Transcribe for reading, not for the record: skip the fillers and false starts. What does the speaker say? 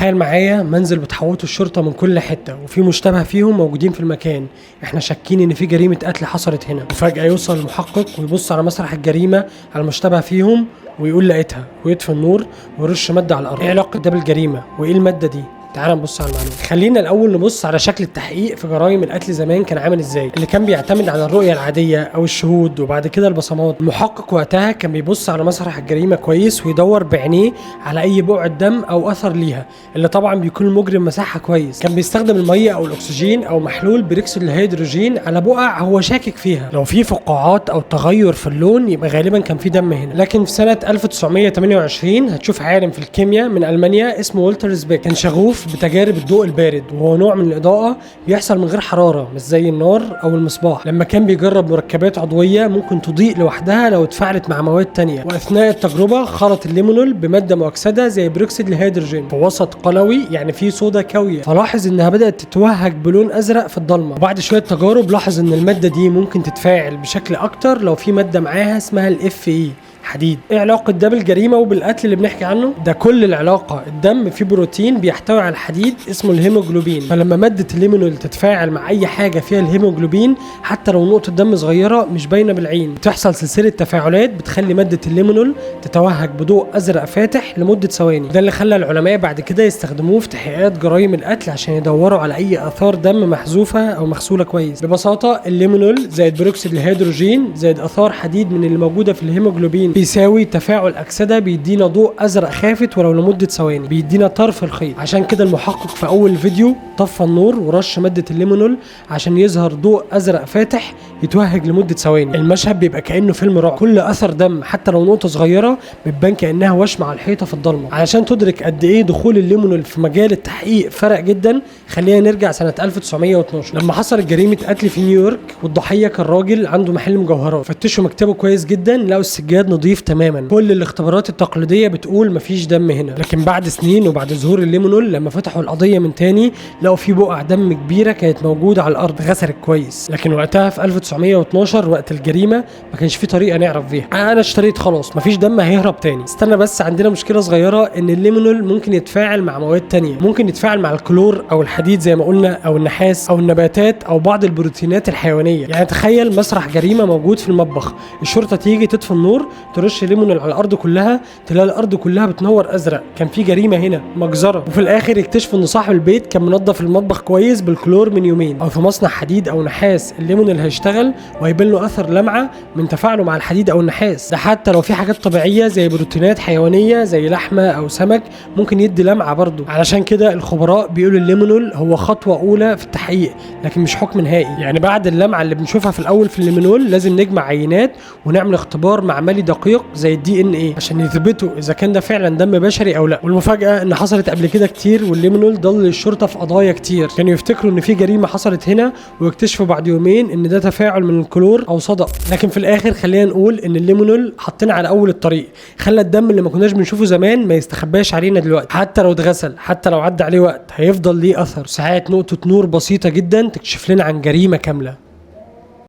تخيل معايا منزل بتحوطه الشرطة من كل حتة وفي مشتبه فيهم موجودين في المكان، احنا شاكين ان في جريمة قتل حصلت هنا. وفجأة يوصل المحقق ويبص على مسرح الجريمة على المشتبه فيهم ويقول لقيتها، ويطفي النور ويرش مادة على الأرض. ايه علاقة ده بالجريمة وايه المادة دي؟ تعال نبص على المعلومة. خلينا الاول نبص على شكل التحقيق في جرائم القتل زمان كان عامل ازاي، اللي كان بيعتمد على الرؤية العادية او الشهود وبعد كده البصمات. المحقق وقتها كان بيبص على مسرح الجريمة كويس ويدور بعينيه على اي بقعة دم او اثر ليها، اللي طبعا بيكون المجرم مسحها كويس. كان بيستخدم المية او الاكسجين او محلول بيروكسيد الهيدروجين على بقع هو شاكك فيها. لو في فقاعات او تغير في اللون يبقى غالبا كان في دم هنا. لكن في سنة 1928 هتشوف عالم في الكيمياء من المانيا اسمه والتر سبيك، كان شغوف بتجارب الضوء البارد، وهو نوع من الإضاءة بيحصل من غير حرارة، مش زي النار أو المصباح. لما كان بيجرب مركبات عضوية ممكن تضيء لوحدها لو اتفاعلت مع مواد تانية، وأثناء التجربة خلط الليمونول بمادة مؤكسدة زي بيروكسيد الهيدروجين في وسط قلوي، يعني فيه صودا كاوية، فلاحظ إنها بدأت تتوهج بلون أزرق في الضلمة. وبعد شوية تجارب لاحظ إن المادة دي ممكن تتفاعل بشكل أكتر لو في مادة معاها اسمها ال Fe حديد. ايه علاقة ده بالجريمة وبالقتل اللي بنحكي عنه؟ ده كل العلاقة. الدم فيه بروتين بيحتوي على الحديد اسمه الهيموجلوبين، فلما مادة الليمونول تتفاعل مع اي حاجة فيها الهيموجلوبين حتى لو نقطة دم صغيرة مش باينة بالعين، بتحصل سلسلة تفاعلات بتخلي مادة الليمونول تتوهج بضوء ازرق فاتح لمدة ثواني. ده اللي خلى العلماء بعد كده يستخدموه في تحقيقات جرائم القتل عشان يدوروا على اي اثار دم محذوفة او مغسولة كويس. ببساطة الليمونول زائد بيروكسيد الهيدروجين زائد اثار حديد من اللي موجودة في الهيموجلوبين بيساوي تفاعل اكسده بيدينا ضوء ازرق خافت ولو لمدة ثواني، بيدينا طرف الخيط. عشان كده المحقق في اول فيديو طفى النور ورش مادة الليمونول عشان يظهر ضوء ازرق فاتح يتوهج لمدة ثواني. المشهد بيبقى كانه فيلم رعب، كل اثر دم حتى لو نقطة صغيرة بتبان كانها وشم على الحيطة في الضلمة. علشان تدرك قد ايه دخول الليمونول في مجال التحقيق فرق جدا، خلينا نرجع سنة 1912 لما حصلت جريمة قتل في نيويورك، والضحيه كان راجل عنده محل مجوهرات. فتشوا مكتبه كويس جدا، لقوا السجاد نظيف تماما، كل الاختبارات التقليدية بتقول مفيش دم هنا. لكن بعد سنين وبعد ظهور الليمونول لما فتحوا القضية من تاني لقوا في بقع دم كبيرة كانت موجودة على الارض، غسلت كويس. لكن وقتها في 1912 وقت الجريمة ما كانش في طريقه نعرف بيها. انا اشتريت خلاص مفيش دم هيهرب تاني. استنى بس، عندنا مشكلة صغيرة ان الليمونول ممكن يتفاعل مع مواد تانية، ممكن يتفاعل مع الكلور او الحديد زي ما قلنا، او النحاس او النباتات او بعض البروتينات الحيوانية. يعني تخيل مسرح جريمة موجود في المطبخ، الشرطة تيجي تطفي النور ترش ليمونول على الارض كلها، تلاقي الارض كلها بتنور ازرق، كان في جريمة هنا، مجزرة. وفي الاخر يكتشفوا ان صاحب البيت كان منظف المطبخ كويس بالكلور من يومين. او في مصنع حديد او نحاس، الليمونول هيشتغل وهيبان له اثر لمعة من تفاعله مع الحديد او النحاس. ده حتى لو في حاجات طبيعية زي بروتينات حيوانية زي لحمه او سمك ممكن يدي لمعة برضه. علشان كده الخبراء بيقولوا الليمونول هو خطوة اولى في التحقيق لكن مش حكم نهائي. يعني بعد اللمعة اللي بنشوفها في الاول في الليمونول لازم نجمع عينات ونعمل اختبار معملي دقيق زي ال DNA عشان يثبتوا اذا كان ده فعلا دم بشري او لا. والمفاجاه ان حصلت قبل كده كتير، والليمونول ضل الشرطة في قضايا كتير. كانوا يفتكروا ان في جريمة حصلت هنا ويكتشفوا بعد يومين ان ده تفاعل من الكلور او صدأ. لكن في الاخر خلينا نقول ان الليمونول حطينا على اول الطريق، خلى الدم اللي ما كناش بنشوفه زمان ما يستخباش علينا دلوقتي، حتى لو اتغسل، حتى لو عدى عليه وقت هيفضل ليه اثر. ساعات نقطة نور بسيطة جدا تكشف لنا عن جريمة كاملة.